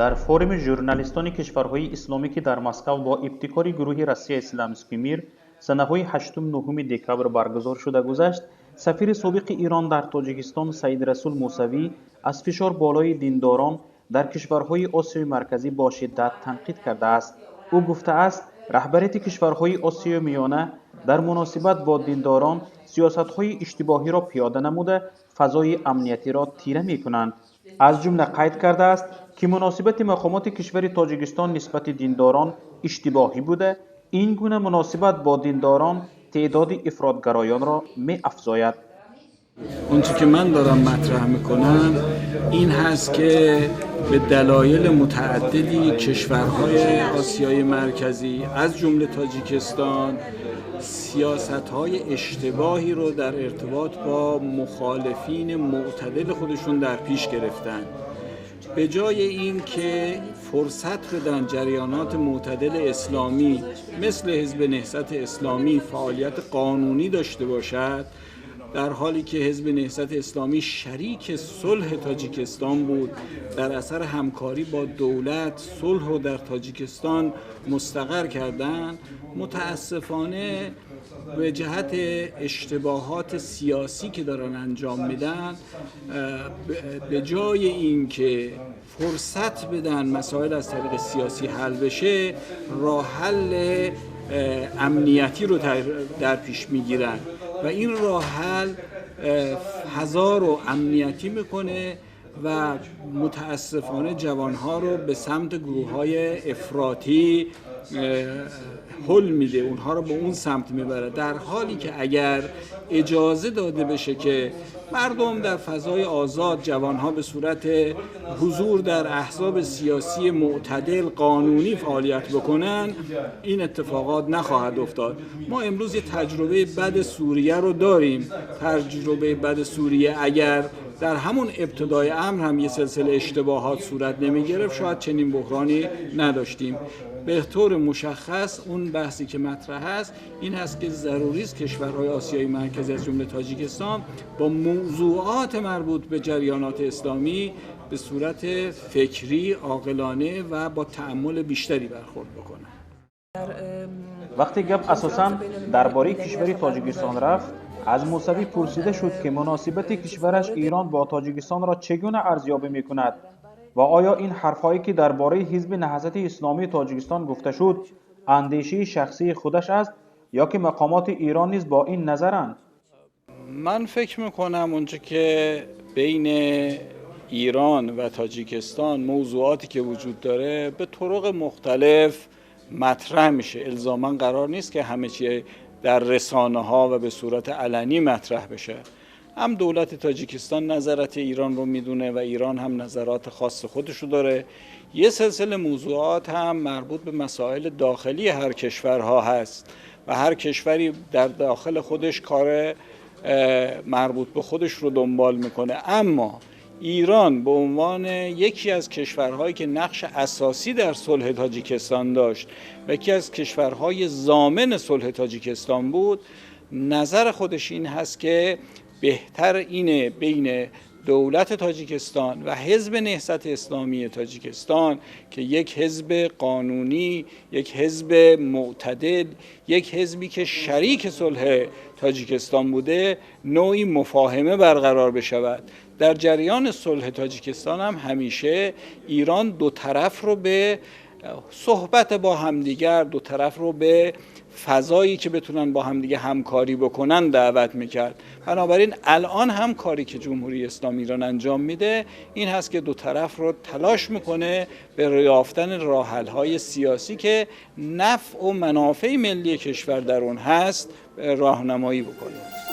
Дар форуми журналистони кишварҳои исломӣ, ки дар Москав бо ибтикори гурӯҳи «Россия Исламский мир» санаҳои 8-9 декабр баргузор шуда гузашт, сафири собиқи Ирон дар Тоҷикистон Саидрасул Мусавӣ аз фишор болои диндорон дар кишварҳои Осиёи Марказӣ бо шиддат танқид кардааст. Ӯ гуфтааст, раҳбарияти кишварҳои Осиёи Миёна дар муносибат бо диндорон сиёсатҳои иштибоҳиро пиёда намуда, фазои амниятиро тира мекунанд. Аз ҷумла қайд кардааст, ки муносибати мақомоти кишвари Тоҷикистон нисбати диндорон иштибоҳӣ буда, ин гуна муносибат бо диндорон теъдоди ифротгароёнро меафзояд. اونچه که من دارم مطرح میکنم این هست که به دلایل متعددی کشورهای آسیای مرکزی، از جمله تاجیکستان، سیاست های اشتباهی رو در ارتباط با مخالفین معتدل خودشون در پیش گرفتن. به جای اینکه فرصت بدن جریانات معتدل اسلامی مثل حزب نهضت اسلامی فعالیت قانونی داشته باشد، در حالی که حزب نهضت اسلامی شریک صلح تاجیکستان بود، در اثر همکاری با دولت صلح رو در تاجیکستان مستقر کردن، متاسفانه به جهت اشتباهات سیاسی که دارن انجام میدن، به جای اینکه فرصت بدن مسائل از طریق سیاسی حل بشه، راه حل امنیتی رو در پیش میگیرن و این راه حل فضا رو امنیتی میکنه و متاسفانه جوانها رو به سمت گروه های افراطی هل میده، اونها رو به اون سمت میبره، در حالی که اگر اجازه داده بشه که مردم در فضای آزاد، جوانها به صورت حضور در احزاب سیاسی معتدل قانونی فعالیت بکنن، این اتفاقات نخواهد افتاد. ما امروز یه تجربه بد سوریه رو داریم. تجربه بد سوریه، اگر در همون ابتدای امر هم یه سلسله اشتباهات صورت نمی گرفت، شاید چنین بحرانی نداشتیم. به طور مشخص اون بحثی که مطرح است این هست که ضروری است کشورهای آسیای مرکزی، از جمله تاجیکستان، با موضوعات مربوط به جریانات اسلامی به صورت فکری، عاقلانه و با تأمل بیشتری برخورد بکنن. Вақте гап асосан дар бораи кишвари Тоҷикистон рафт, аз Мусавӣ пурсида шуд, ки муносибати кишвараш Ирон бо Тоҷикистонро чӣ гуна арзёбӣ мекунад ва оё ин ҳарфҳое, ки дар бораи Ҳизби Наҳзати Исломии Тоҷикистон гуфта шуд, андешаи шахсии худаш аст ё ки мақомоти Ирон низ бо ин назаранд. من فکر میکنم اونچه که بین ایران و تاجیکستان موضوعاتی که وجود داره به طرق مختلف مطرح میشه. الزاما قرار نیست که همه چی در رسانه ها و به صورت علنی مطرح بشه. هم دولت تاجیکستان نظرات ایران رو میدونه و ایران هم نظرات خاص خودش رو داره. یه سلسله موضوعات هم مربوط به مسائل داخلی هر کشورها هست و هر کشوری در داخل خودش کار مربوط به خودش رو دنبال میکنه. اما ایران به عنوان یکی از کشورهایی که نقش اساسی در صلح تاجیکستان داشت و یکی از کشورهای ضامن صلح تاجیکستان بود، نظر خودش این هست که بهتر اینه بین دولت تاجیکستان و حزب نهضت اسلامی تاجیکستان که یک حزب قانونی، یک حزب معتدل، یک حزبی که شریک صلح تاجیکستان بوده، نوعی مفاهمه برقرار بشود. در جریان صلح تاجیکستان هم همیشه ایران دو طرف رو به صحبت با همدیگر، دو طرف رو به فضایی که بتونن با همدیگه همکاری بکنن دعوت میکرد. بنابراین الان هم کاری که جمهوری اسلامی ایران انجام میده این هست که دو طرف رو تلاش میکنه به یافتن راه های سیاسی که نفع و منافع ملی کشور در اون هست راهنمایی بکنه.